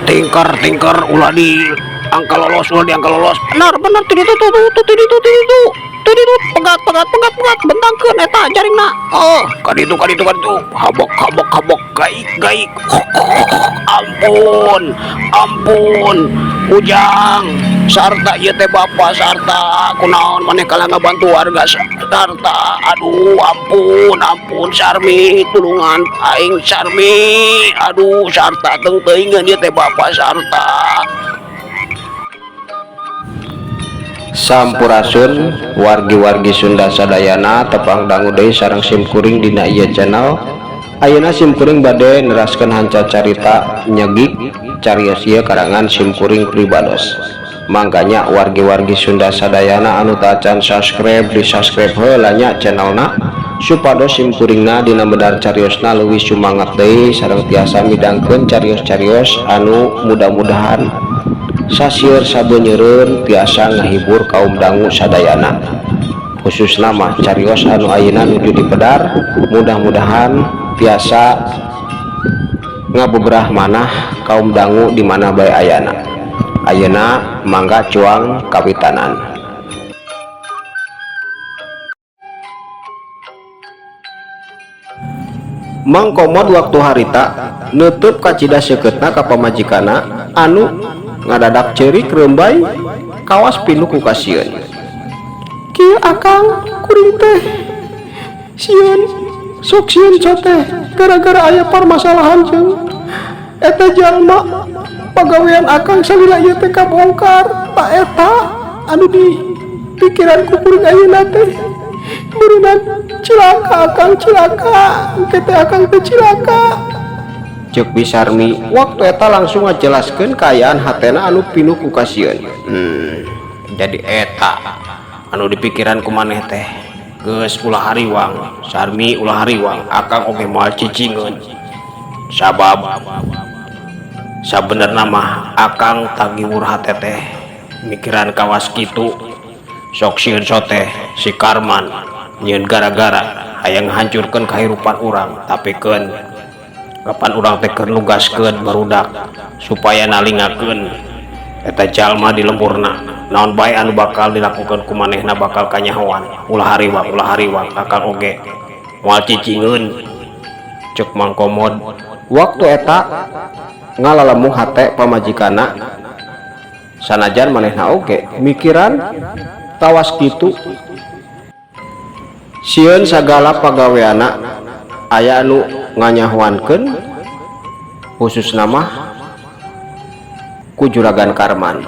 Tingker tingker, ulah di angka lolos, ulah di angka lolos. Benar benar, tuh itu tuh tuh tuh itu tuh itu tuh itu, pegat pegat pegat pegat, bentangkeun eta jaringna. Oh, kaditu kaditu kaditu, habok habok habok, gaik gaik. Ampun ampun, Ujang sarta, ieu teh bapak sarta. Kunaon maneh kalah ngabantu warga sarta? Aduh, ampun ampun, Sarmi, tulungan aing, Sarmi. Aduh, sarta, teu teuingeun ieu teh bapak sarta. Sampurasun wargi-wargi Sunda sadayana, tepang dangu deui sareng simkuring dina ieu channel. Ayeuna simkuring bade neraskeun hanca carita nyegik carios ieu karangan simkuring pribados. Mangkanya wargi-wargi Sunda sadayana anu tacan subscribe, di subscribe heula nya channelna, supados simkuringna dina medar cariosna leuwih sumangat deui sareng tiasa midangkeun carios-carios anu mudah-mudahan sasieur sabenyeureun tiasa ngahibur kaum dangu sadayana, khususna mah carios anu ayeuna nuju dipedar, mudah-mudahan tiasa ngabeberah manah kaum dangu di mana bae ayana. Ayeuna mangga cuang kawitanan. Mang Komod waktu harita nutup kacida seukeutna ka pamajikanna anu ngadadak ceurik rembay kawas pinuh ku kasieun. Kieu, Akang, kuring teh sieun, sok sieun teh gara-gara aya permasalahan jeung eta jalma pagawean Akang salila ieu teh kabongkar. Tak eta anu di pikiran ku kuring ayeuna teh, beureunan cilaka Akang, cilaka engke teh Akang teh cilaka. Cek Bi Sarmi waktu eta langsung ngajelaskeun kaayaan hatena anu pinuh ku kasieun. Jadi eta anu dipikiran ku maneh teh. Geus, ulah hariwang, Sarmi, ulah hariwang. Akang oge moal cicingeun, sabab sabenerna mah Akang tagiwur hate teh mikiran kawas kitu. Sok sieun teh si Karman nyieun gara-gara hayang hancurkeun kahirupan urang. Tapi keun, kapan urang teh keur nugaskeun barudak supaya nalingakeun eta jalma di lemburna. Naon bae anu bakal dilakukan ku manehna bakal kanyahoan. Ulah hariwang, ulah hariwang, Akang oge moal cicingeun, cek Mang Komod waktu eta ngalalemu hate pamajikanna, sanajan manehna oge mikiran tawas kitu, sieun sagala pagaweana aya anu nganyahoankeun, khususna mah ku Juragan Karman.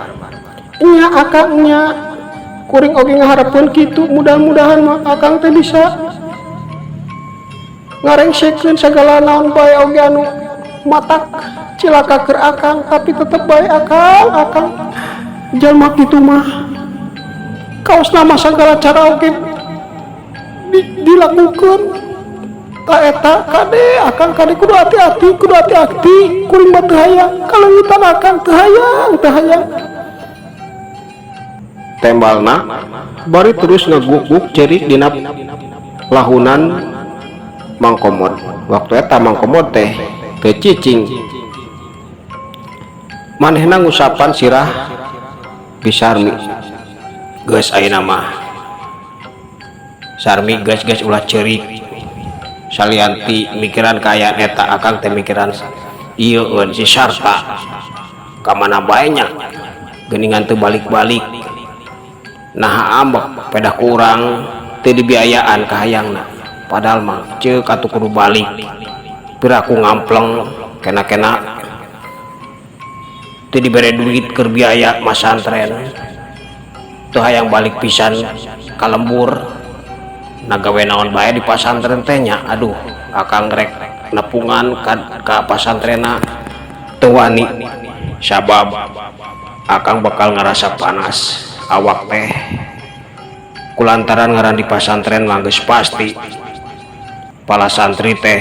Nya, Akang, nya, kuring oge ngaharepkeun kitu. Mudah-mudahan mah Akang teh bisa ngarengsekeun sagala naon bae oge anu matak cilaka keur Akang. Tapi tetep bae, Akang, Akang, jalma kitu mah kaos nama segala cara oge dilakukan. Tak eta kade, Akang, kade, kudu hati-hati, kudu hati-hati. Kuring mah teu hayang kaleungitan Akang, teu hayang, teu hayang. Tembalna bari terus ngaguk-guk cerik dina lahunan Mang Komod. Waktu eta Mang Komod teh teu cicing, manehna ngusapan sirah Bi Sarmi. Geus, ayeuna mah Sarmi, geus, geus, ulah ceurik. Salian ti mikiran kaayaan eta, akang teh mikiran ieu eun si Sarta ka mana bae nya, geuningan teu balik-balik. Naha ambek pedah ku urang teu dibiayaan kahayangna? Padahal mah ceuk atuh kudu balik, piraku ngampleng kena-kena teu dibere duit keur biaya masantren. Teu hayang balik pisan ka lembur. Na gawe naon bae di pasantren teh nya? Aduh, akang rek nepungan ka pasantrena teu wani, sabab akang bakal ngarasa panas awak teh kulantaran ngaran di pasantren mah geus pasti pala santri teh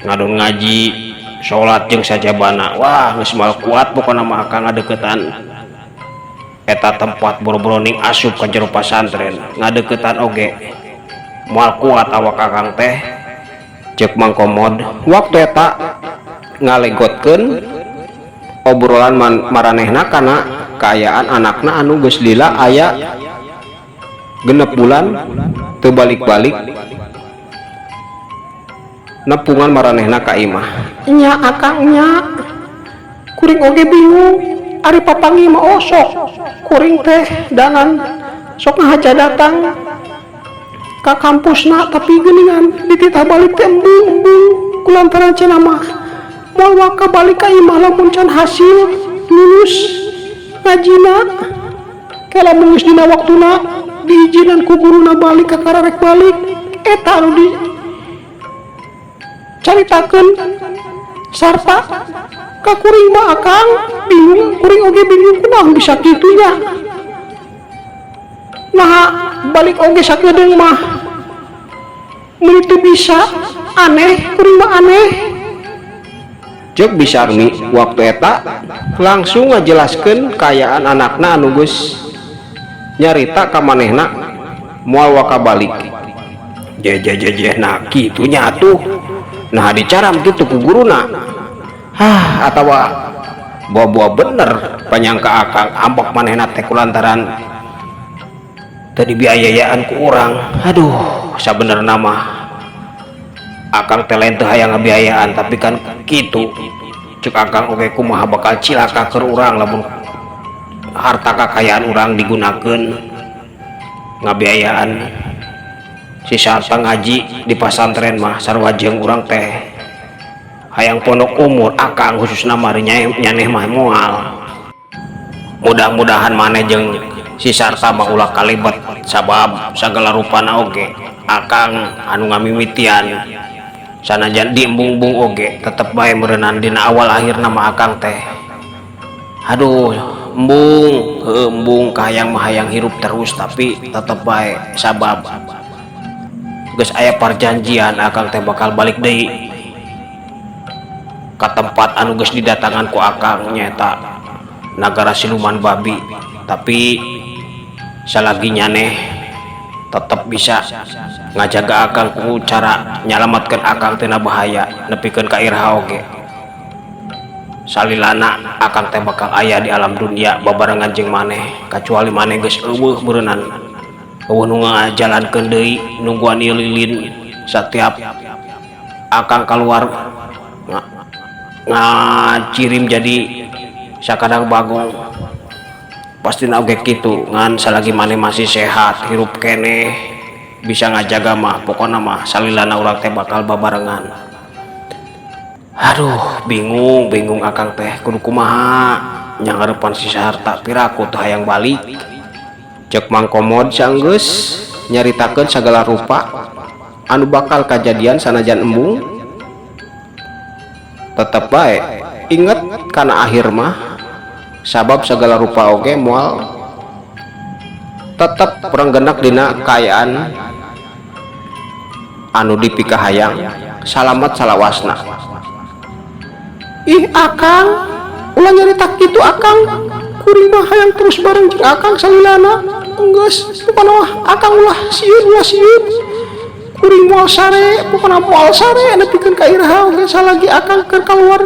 ngadon ngaji, salat, jeung sajabana. Wah, geus moal kuat pokona mah akang ngadeukeutan eta tempat. Boro-boro ning asup ka jero pasantren, ngadeukeutan oge moal kuat awak akang teh, cek Mang Komod waktu eta ngalegotkeun obrolan maranehna kana kaayaan anakna anu geus lila aya 6 bulan teu balik-balik nepungan maranehna ka imah. Nya, akang, nya, kuring oge bingung. Ari papanggih mah osok kuring teh danan sok ngahaja datang ka kampusna, tapi geuningan dititah balik teh embung embung, kulantaran cenah mah moal waka balik ka imah lamun can hasil lulus ngajina. Ke lamun geus dina waktuna diizinan ku guruna balik, kakara rek balik. Eta anu di caritakeun sarta ka kuring mah, akang. Bingung, kuring oge bingung, kunaon bisa kitu nya? Nah, balik oge sakedeung mah meuni teu bisa. Aneh, kuring mah aneh. Cek Bi Sarmi waktu eta langsung ngajelaskeun kaayaan anakna anu geus nyarita ka manehna moal waka balik. Je je je je, nah kitu nya atuh. Nah, dicaram kitu ku guruna? Hah, atawa buah-buah bener panyangka akang, ambek manehna teh kulantaran teu dibiayaan ku urang. Aduh, sabenerna mah akang teh lain teu hayang ngabiayaan, tapi kan kitu cek akang oge, kumaha bakal cilaka keur urang lamun harta kakayaan urang digunakeun ngabiayaan si Sarta ngaji di pasantren mah. Sarua jeung urang teh hayang pondok umur, akang khususna mah, nyaneh mah moal. Mudah-mudahan maneh jeung si Sarta mah ulah kalibet, sabab sagala rupana oge akang anu ngamimitian. Sanajan diembung-embung oge tetep bae meureunan dina awal akhirna mah akang teh. Aduh, embung heueuh, embung. Kahayang mah hayang hirup terus, tapi tetep bae sabab geus aya parjanjian akang teh bakal balik deui ka tempat anu geus didatangan ku akang, nyaeta nagara siluman babi. Tapi salagi nyaneh tetep bisa ngajaga akang ku cara nyalamatkeun akang tina bahaya nepikeun ka iraha oge salilana akang teh bakal aya di alam dunia babarengan jeung maneh, kacuali maneh geus euweuh meureunnan, euweuh nu ngajalankeun deui nungguan ieu lilin. Satiap akang keluar ngacirim jadi sakadang bagong, pasti oge kitu. Ngan salagi maneh masih sehat, hirup keneh, bisa ngajaga mah, pokokna mah salilana urang teh bakal babarengan. Aduh, bingung bingung akang teh kudu kumaha nyanggarepan si Sarta, piraku teu hayang balik, Cek Mang Komod sanggeus nyaritakeun sagala rupa anu bakal kajadian. Sanajan embung, tetep bae inget kana akhir mah, sabab sagala rupa oge moal tetep renggenak dina kaayaan anu dipikahayang salamet salawasna. Ih, akang, ulah nyarita kitu, akang. Kuring mah hayang terus bareng jeung akang salilana. Enggeus pokona mah, akang, ulah sieun, ulah sieun. Kuring moal sare, pokona moal sare nepikeun ka iraha oge salagi akang keur kaluar,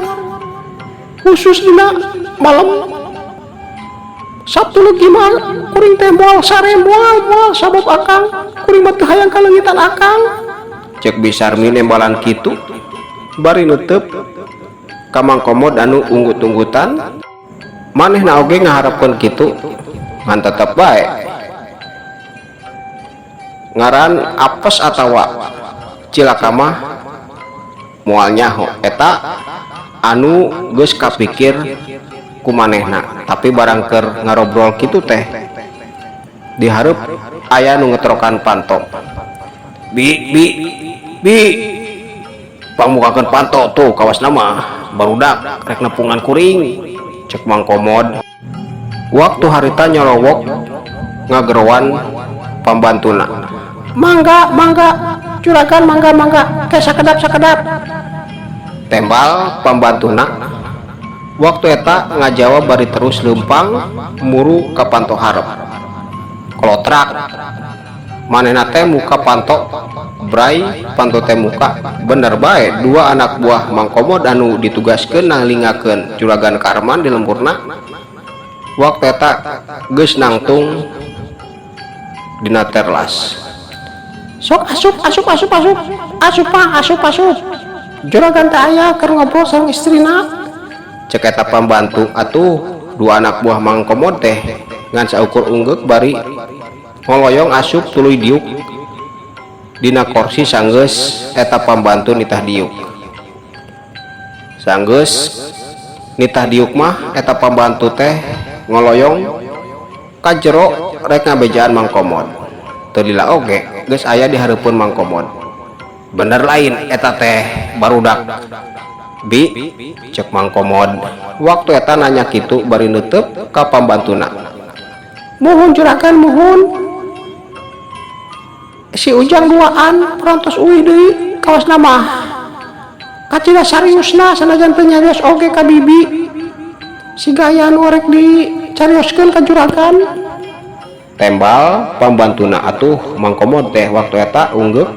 khusus dina malam. Sabtu legi mah kuring teh moal sare, moal moal, sabab akang kuring mah teu hayang kaleungitan akang. Cek Bi Sarmi nembalan kitu bari nutup ka Mang Komod anu unggut-unggutan. Manehna oge ngaharepkeun kitu, ngan tetep bae ngaran apes atawa cilaka mah moal nyaho, eta anu geus kapikir ku manehna. Tapi barang keur ngarobrol kitu teh, dihareup aya nu ngetrokan panto. "Bi, Bi, Bi, pangmukakeun panto tuh, kawas nama barudak rek nepungan kuring," cek Mang Komod. Waktu harita nyolowok ngageroan pambantuna. "Mangga, mangga, juragan, mangga, mangga, ke sakedap, sakedap." Tembal pambantuna. Waktu eta ngajawab bari terus leumpang muru ka panto hareup. Kolotrak manehna teh muka panto, bray panto teh muka. Bener bae, dua anak buah Mang Komod anu ditugaskeun nalingakeun Juragan Karman di lemburna waktu eta geus nangtung dina terlas. "Sok asup, asup, asup, asup, asup, Pak, asup, asup. Juragan teh aya, keur ngobrol sareng istrina." Cek eta pambantu. Atuh dua anak buah Mang Komod teh ngan saukur unggeuk bari ngoloyong asup, tuluy diuk dina korsi sanggeus eta pambantu nitah diuk. Sanggeus nitah diuk mah, eta pambantu teh ngoloyong ka jero rek ngabejaan Mang Komod. Teu lila oge geus aya di hareupeun Mang Komod. "Bener lain eta teh barudak, Bi?" cek Mang Komod. Waktu eta nanya kitu bari neuteup ka pambantuna. "Muhun, juragan, muhun. Si Ujang duaan parantos uih deui. Kawasna mah kacida sariusna, sanajan teu nyarios oge ka bibi. Siga aya anu rek dicarioskeun ka juragan." Tembal pambantuna. Atuh Mang Komod teh waktu eta unggeuk.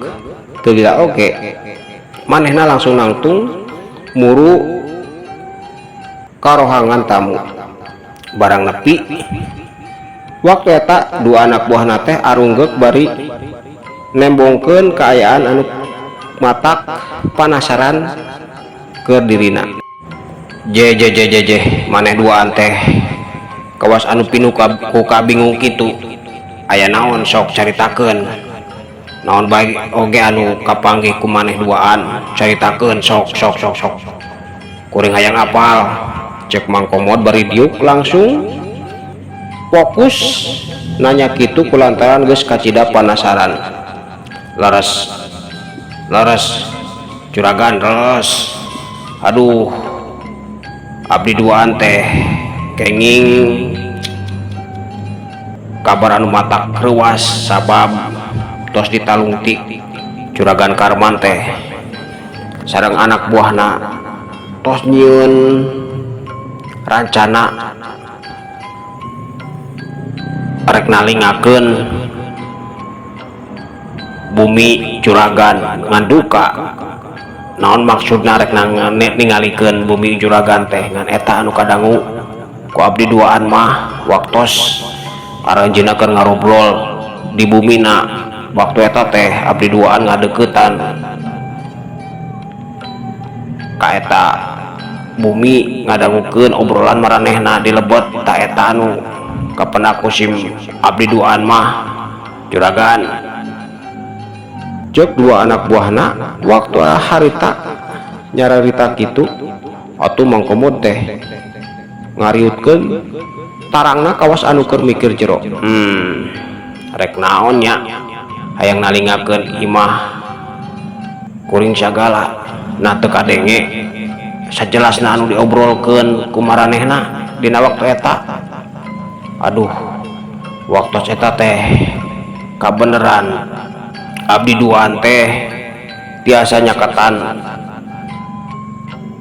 Teu lila oge manehna langsung nangtung muru ka rohangan tamu. Barang nepi, waktu eta dua anak buahna teh arunggeuk bari nembongkeun kaayaan anu matak panasaran keur dirina. "Je je je je je, maneh duaan teh kawas anu pinuh ku kabingung kitu, aya naon? Sok caritakeun, naon bae oge anu kapanggih ku maneh duaan, caritakeun sok, sok, sok, sok, kuring hayang apal," cek Mang Komod bari diuk langsung fokus nanya kitu kulantaran geus kacida panasaran. "Leres, leres, juragan, leres. Aduh, abdi duaan teh kenging kabar anu matak reuwas, sabab tos ditalungtik Juragan Karman teh sareng anak buahna tos nyieun rancana rek nalingakeun bumi juragan. Ngan duka naon maksudna rek ningalikeun bumi juragan teh, ngan eta anu kadangu ku abdi duaan mah, waktos aranjeunna keur ngarobrol di bumina, waktu eta teh abdi duaan ngadeukeutan ka eta bumi, ngadangukeun obrolan maranehna di lebet. Tah, eta anu kapendak ku sim abdi duaan mah, juragan," cek dua anak buahna. Waktu harita nyararita kitu, atuh Mang Komod teh ngariutkeun tarangna kawas anu keur mikir jero. Rek naon nya hayang nalingakeun imah kuring sagala, nah teu kadenge sajelasna anu diobrolkeun ku maranehna dina waktu eta. Aduh, waktu eta teh kabeneran abdi duaan teh tiasa nyaketan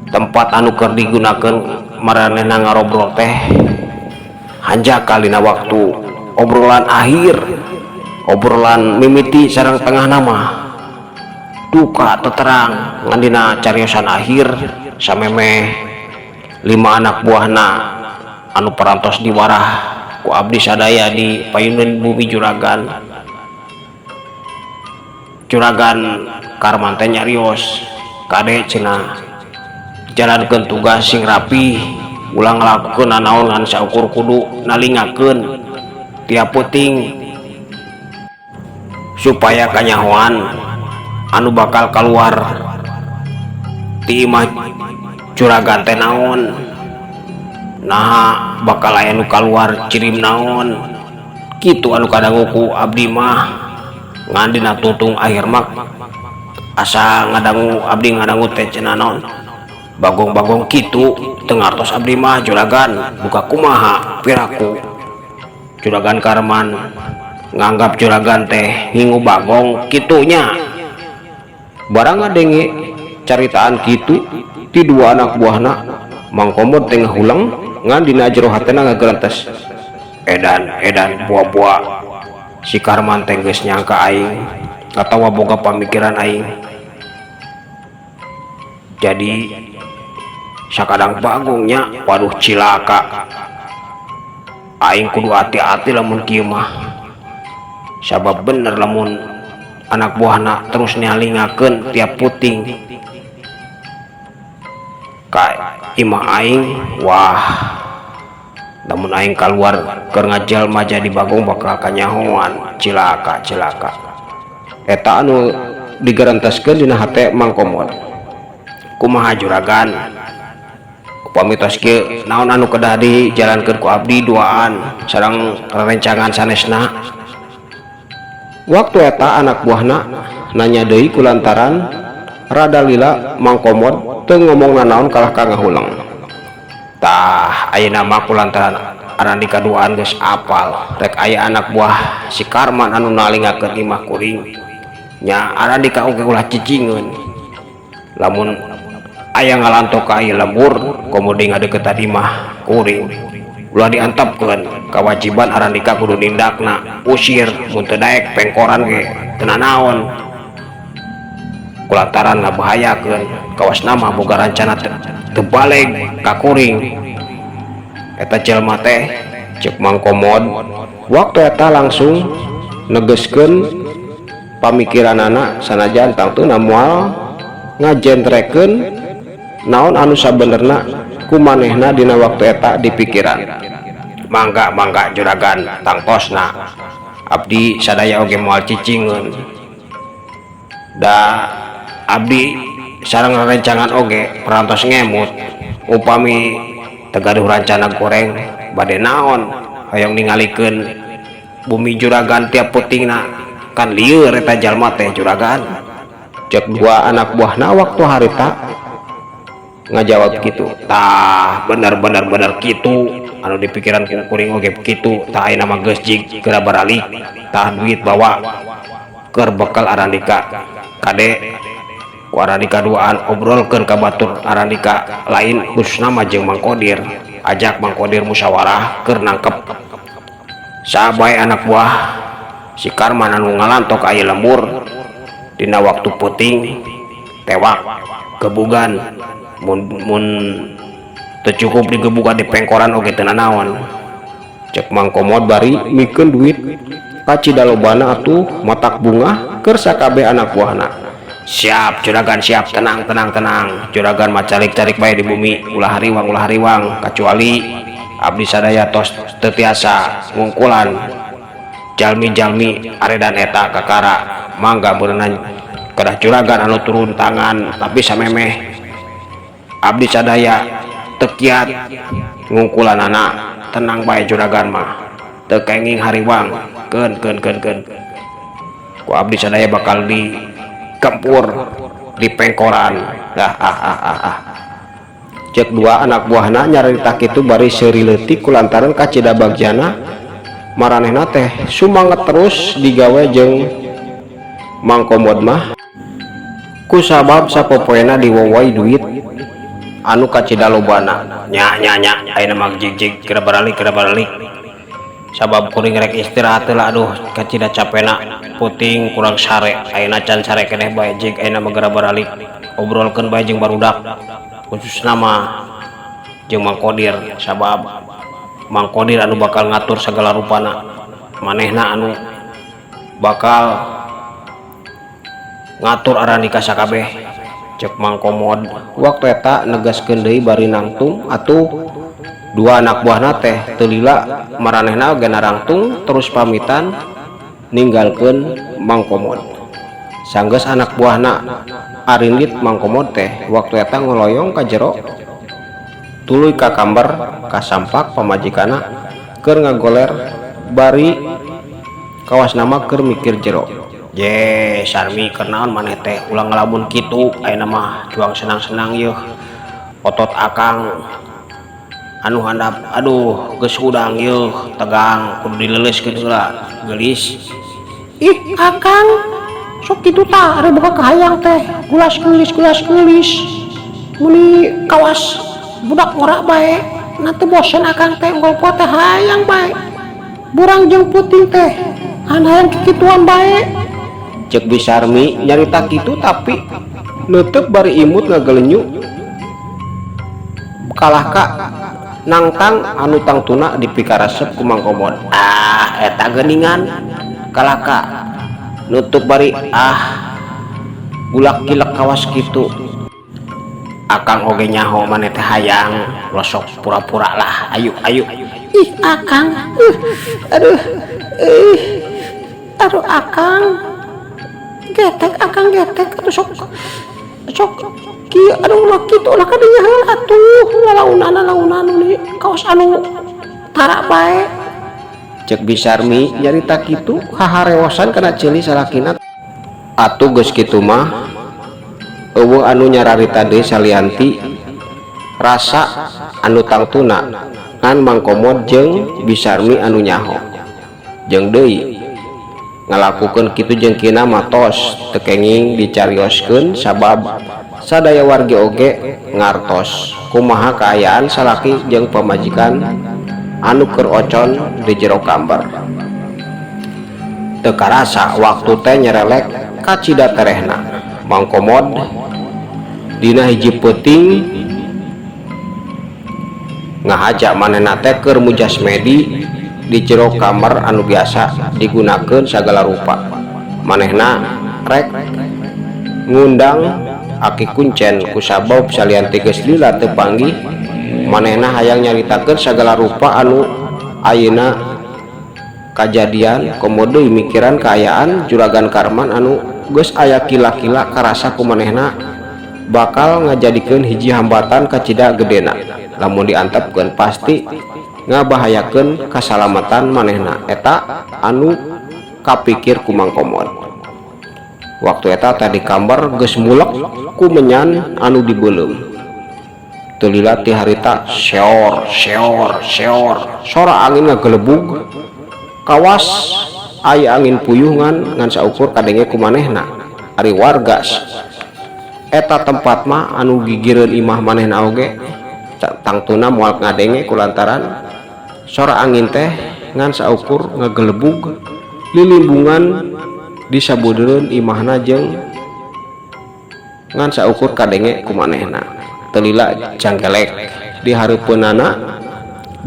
tempat anu keur digunakeun maranehna ngarobrol teh. Hanjakal dina waktu obrolan akhir, obrolan mimiti sareng tengahna mah duka teu terang, ngan dina cariosan akhir samemeh lima anak buahna anu parantos diwarah Ku abdi sadaya di payuneun bumi juragan. Juragan Karman teh nyarios, "Kade," cenah, "jalankeun tugas sing rapi, ulah ngalakukeun nanaon ngan saukur kudu nalingakeun tiap peuting supaya kanyahoan anu bakal keluar ti imah juragan teh naon. Nah, bakal aya nu kaluar cirim naon." Kitu anu kadangu ku abdi mah. Ngan dina tutung akhir mah asa ngadangu, abdi ngadangu teh cenah naon, bagong-bagong kitu. Teu ngartos abdi mah, juragan, buka kumaha. Piraku Juragan Karman nganggap juragan teh ngingu bagong kitunya. Barang ngadenge caritaan kitu ti dua anak buahna, Mang Komod teh ngahuleng ngan dina jero hatena ngagerentes. Edan, edan, buah-buah si Karman teh geus nyangka aing atawa boga pamikiran aing jadi sakadang bagongnya. Waduh, cilaka, aing kudu hati-hati lamun kieu mah, sabab bener lamun anak buahna terus nyalingakeun tiap peuting ka imah aing. Wah, lamun aing keluar keur ngajelma jadi bagong bakal kanyahoan. Cilaka, cilaka. Eta anu digaranteskeun dina hate Mang Komod. Kumaha, juragan, upami tos kieu, naon anu kedah dijalankeun ku abdi duaan sareng rerencangan sanesna? Waktu eta anak buahna nanya deui kulantaran rada lila Mang Komod teu ngomong nanaon kalah ka ngahuleng. Tah, ayeuna mah kulantaran arandika duaan geus apal rek aya anak buah si Karman anu nalingakeun imah kuring nya, arandika oge ulah cicingeun lamun aya ngalanto ka ieu lembur komo deui ngadeukeutan imah kuring. Ulah diantepkeun, kewajiban arandika kudu nindakna, usir. Mun teu daek pengkoran ge teu nanaon kulantaran ngabahayakeun, kawas nama boga rancana teu baleg ka kuring eta jelema teh, cek Mang Komod. Waktu eta langsung negeskeun pamikiranana, sanajan tangtuna moal ngajentrekeun naon anu sabenerna ku manehna dina waktu eta dipikiran. Mangga, mangga, juragan, tangtosna. Abdi sadaya oge moal cicingeun, da abdi sareng rerencangan oge parantos ngemut. Upami teu gaduh rancana goreng, bade naon hoyong ningalikeun bumi juragan tiap peutingna? Kan lieur eta jalma teh, juragan. Cek dua anak buahna waktu harita ngajawab gitu. Tah, bener bener bener, kitu anu dipikiran ku kuring oge kitu. Tah, ayeuna mah geus jig, geura baralik. Tah, duit bawa keur bekal arandika. Kade ku arandika duaan obrolkeun ka batur arandika lain, khususna mah jeung Mang Kodir. Ajak Mang Kodir musyawarah keur nangkep sabae anak buah si Karman anu ngalantok ka ieu lembur dina waktu peuting. Tewak, gebugan. Mun mun teu cukup digebugan, di pengkoran oge teu nanaon, cek Mang Komod bari mikeun duit kacida lobana atuh matak bungah keur sakabeh anak buahna. Siap, juragan, siap. Tenang, tenang, tenang. Juragan mah calik-calik bae di bumi, ulah hariwang, ulah hariwang, kecuali abdi sadaya tos teu tiasa ngungkulan jalmi-jalmi aredan eta kakara. Mangga berenang kedah juragan anu turun tangan, tapi samemeh abdi sadaya teu kiat ngungkulan anak. Tenang bae juragan mah, teu kenging hariwang. Keun, keun, keun, keun, ku abdi sadaya bakal di gempur di pengkoran. Ah, ah, ah, ah, ah. Cek dua anak buahna nyarita kitu bari seuri leutik kulantaran kacida bagjana maranehna teh sumanget terus digawe jeung Mang Komod mah kusabab sapopoena diwowoi duit anu kacida lobana. Nya, nya, nya, ayeuna mah jig jig, geura baralik, geura baralik, sabab kuring rek istirahat heula. Aduh, kacida capena, peuting kurang sare. Ayeuna can sare keneh bae. Jig, ayeuna mah geura baralik, obrolkeun bae jeung barudak, khususna mah jeung Mang Kodir, sabab Mang Kodir anu bakal ngatur sagala rupana, manehna anu bakal ngatur arandika sakabeh, cek Mang Komod. Waktu eta negaskeun deui bari nangtung. Atuh dua anak buahna teh teu lila, maranehna oge narangtung terus pamitan ninggalkeun Mang Komod. Sanggeus anak buahna arindit, Mang Komod teh waktu eta ngoloyong ka jero, tuluy ka kamar, kasampak pamajikanna keur ngagoler bari kawas nama keur mikir jero. Je Sarmi, keur naon maneh teh ulah ngalamun kitu? Ayeuna mah cuang senang-senang yeuh. Otot akang anu handap, aduh, geus hudang yeuh, tegang, kudu dileuleuskeun heula, geulis. Ih akang, sok kitu tah, ari boga kahayang teh gulas geulis gulas geulis, meuni kawas budak ngora bae. Nanti bosen akang teh, unggal poe teh hayang bae burang jeung peuting teh, an hayang kikituan bae. Cek Bi Sarmi nyarita kitu, tapi nutup bari imut ngagelenyu kalah ka nangtang anu tangtuna dipikaresep ku Mang Komod. Ah, eta geuningan, kalah ka nutup bari ah gulak kilek kawas kitu. Akang oge nyaho maneh teh hayang losok, pura-pura lah, ayo ayo. Ih akang, aduh, ih, aduh akang, getek akang, getek atuh. Sok sok kieu, aduh, ulah kitu, ulah kadinya heula atuh, lalaunan lalaunan nih kaos anu tara bae. Cek Bi Sarmi nyarita kitu haharewosan kana ceuli salakina. Atuh geus kitu mah euweuh anu nyararita deui salianti rasa anu tangtuna ngan Mang Komod jeung Bi Sarmi anu nyaho. Jeung deui ngalakukeun kitu jeung kina mah tos teu kenging dicarioskeun, sabab sadaya wargi oge ngartos kumaha kaayaan salaki jeung pamajikan anu keur ocon di jero kamar. Teu karasa waktu teh nyerelek kacida terehna. Mang Komod dina hiji peuting ngahaja manehna teh keur mujasmedi di jero kamar anu biasa digunakeun sagala rupa. Manehna rek ngundang Aki Kuncen kusabab salianti geus lila teu panggih. Manehna hayang nyaritakeun sagala rupa anu ayeuna kajadian, komo deui mikiran kaayaan Juragan Karman anu geus aya kila-kila karasa ku manehna bakal ngajadikeun hiji hambatan kacida gedena. Lamun diantepkeun pasti ngabahayakeun kasalamatan manehna. Eta anu kapikir ku Mang Komod. Waktu eta tadi kamar geus mulek ku menyan anu dibeuleum. Teu lila ti harita seor seor seor sora angin ngagelebug, kawas aya angin puyuh ngan ngan saukur kadenge ku manehna. Ari warga eta tempat mah anu gigireun imah manehna oge tangtuna moal ngadenge kulantaran sora angin teh ngan saukur ngagelebug lilimbungan di sabudeureun imahna jeung ngan saukur kadenge ku manehna. Teu lila janggelek di hareupeunana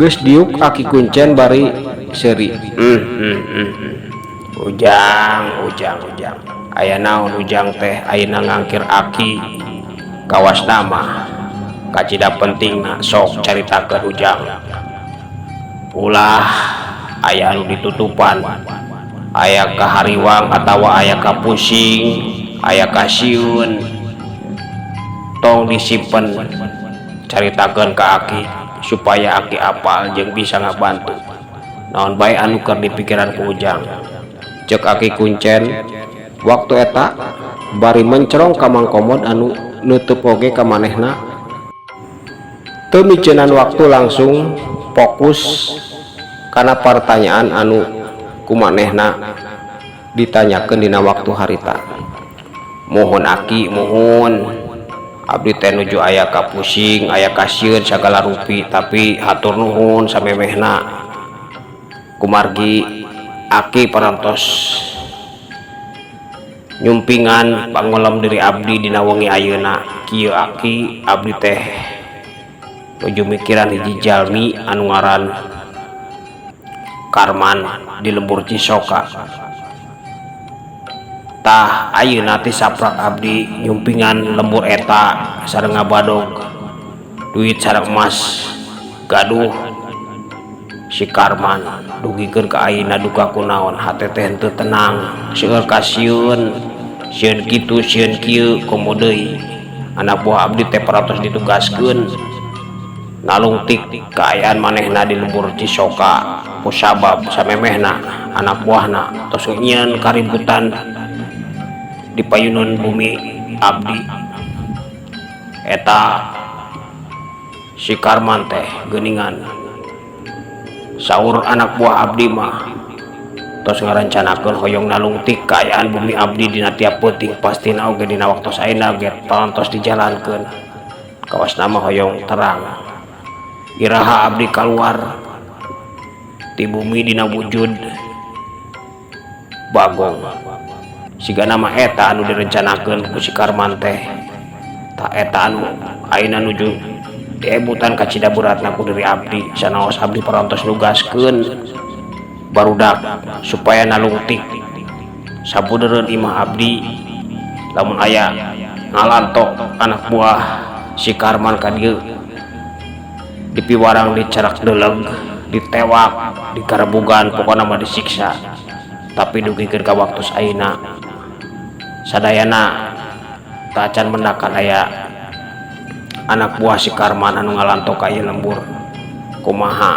geus diuk Aki Kuncen bari seuri. Ujang, ujang, ujang, aya naon ujang teh ayeuna ngangkir aki? Kawas nama kacida pentingna, sok caritakeun ujang, ulah aya anu ditutupan. Aya kahariwang atawa aya kapusing, aya kasieun, tong disimpen, caritakeun ka aki supaya aki apal jeung bisa ngabantu. Naon bae anu keur dipikiran ku ujang? Cek Aki Kuncen waktu eta bari mencerong ka Mang Komod anu nutup oge ka manehna. Teu miceunan waktu, langsung fokus kana pertanyaan anu ku manehna ditanyakeun dina waktu harita. Muhun aki, muhun. Abdi teh nuju aya kapusing, aya kasieun sagala rupi, tapi hatur nuhun samemehna kumargi aki parantos nyumpingan pangolem diri abdi dina wengi ayeuna. Kieu aki, abdi teh nuju mikiran hiji jalmi anu ngaran Karman di lembur Cisoka. Tah ayeuna ti saprak abdi nyumpingan lembur eta sareng ngabadog duit sareng emas gaduh si Karman dugikeun ka ayeuna duka kunaon hate teh henteu tenang seueur kasieun sieun kitu sieun kieu komo deui anak buah abdi teh parantos ditugaskeun nalungtik kaayaan manehna di lembur Cisoka kusabab samemehna anak buahna tos nyieun kaributan di payunan bumi abdi eta si Karman teh geuningan saur anak buah abdi mah tos ngarencanakeun hoyong nalungtik kaayaan bumi abdi dina tiap peuting pastina oge dina waktos ayeuna ge parantos dijalankeun kawasna mah hoyong terang iraha abdi kaluar ti bumi dina wujud Bagong sigana mah eta anu direncanakeun ku si Karman teh tah eta anu ayeuna nuju diebutan kacida beratna ku diri abdi sanaos abdi parantos nugaskeun barudak supaya nalungtik sabudeureun imah abdi lamun aya ngalanto anak buah si Karman ka dieu dipiwarang dicerak deleg ditewak dikarebugan pokona mah disiksa tapi dugikeun ka waktu ayeuna sadayana tacan mendakan aya anak buah si Karman anu ngalanto ka ieu lembur kumaha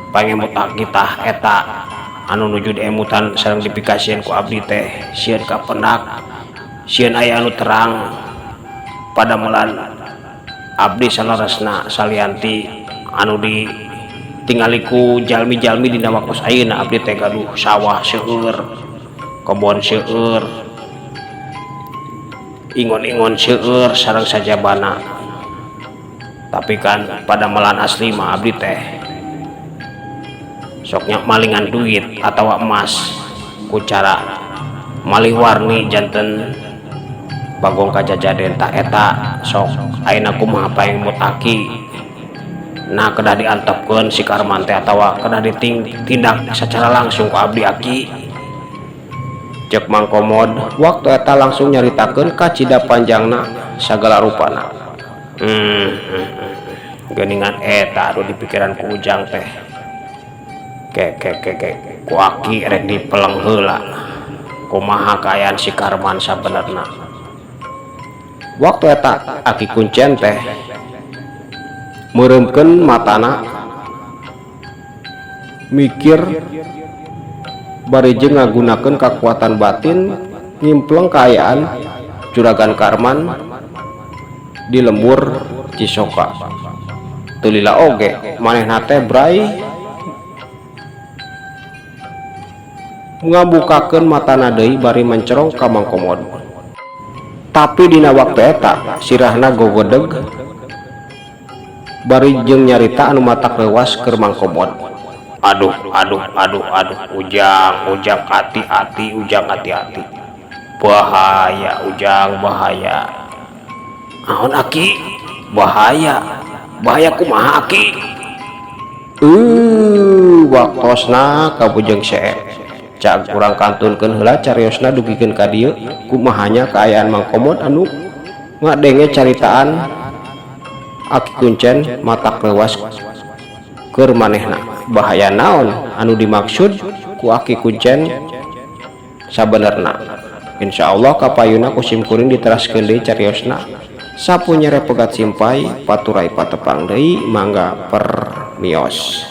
pangemut kita eta anu nuju diemutan sareng dipikasieun ku abdi teh sieun kapendak sieun aya anu terang padamelan abdi saleresna salianti anu ditingali ku jalmi-jalmi dina waktos ayeuna abdi teh gaduh sawah seueur kebon seueur ingon-ingon seueur sareng sajabana tapi kan padamelan asli mah abdi teh soknya malingan duit atau emas ku cara malih warni janten Bagong kajajaden tah eta sok ayeuna kumaha pangemut aki nah kedah diantepkeun si Karman teh atawa kedah ditindak secara langsung ku abdi aki. Cek Mang Komod waktu eta langsung nyaritakeun kacida panjangna sagala rupana. Geuningan eta anu dipikiran ku Ujang teh ke ke ke ke ku aki rek dipeleng heula kumaha kaayaan si Karman sabenerna. Waktu eta Aki Kuncen teh meureumkeun matana mikir bari jeung ngagunakeun kakuatan batin ngimpleng kaayaan Juragan Karman di lembur Cisoka. Teu lila oge manehna teh bray ngabukakeun matana deui bari mencerong ka Mang Komod. Tapi dina waktu eta sirahna gogodeg bari jeung nyarita anu matak leuwas keur Mang Komod. Aduh aduh aduh aduh Ujang Ujang hati-hati Ujang hati-hati bahaya Ujang bahaya. Naon aki bahaya bahaya kumaha aki? Waktosna kabujeng seep cag urang kantunkeun heula cariosna dugikeun ka dieu kumahanya kaayaan Mang Komod anu ngadenge caritaan Aki Kuncen matak leuwas keur manehna. Bahaya naon anu dimaksud ku Aki Kuncen sabenerna? Insyaallah kapayuna ku sim kuring diteraskeun deui cariosna. Sapu nyere pegat simpay paturay patepang deui mangga permios.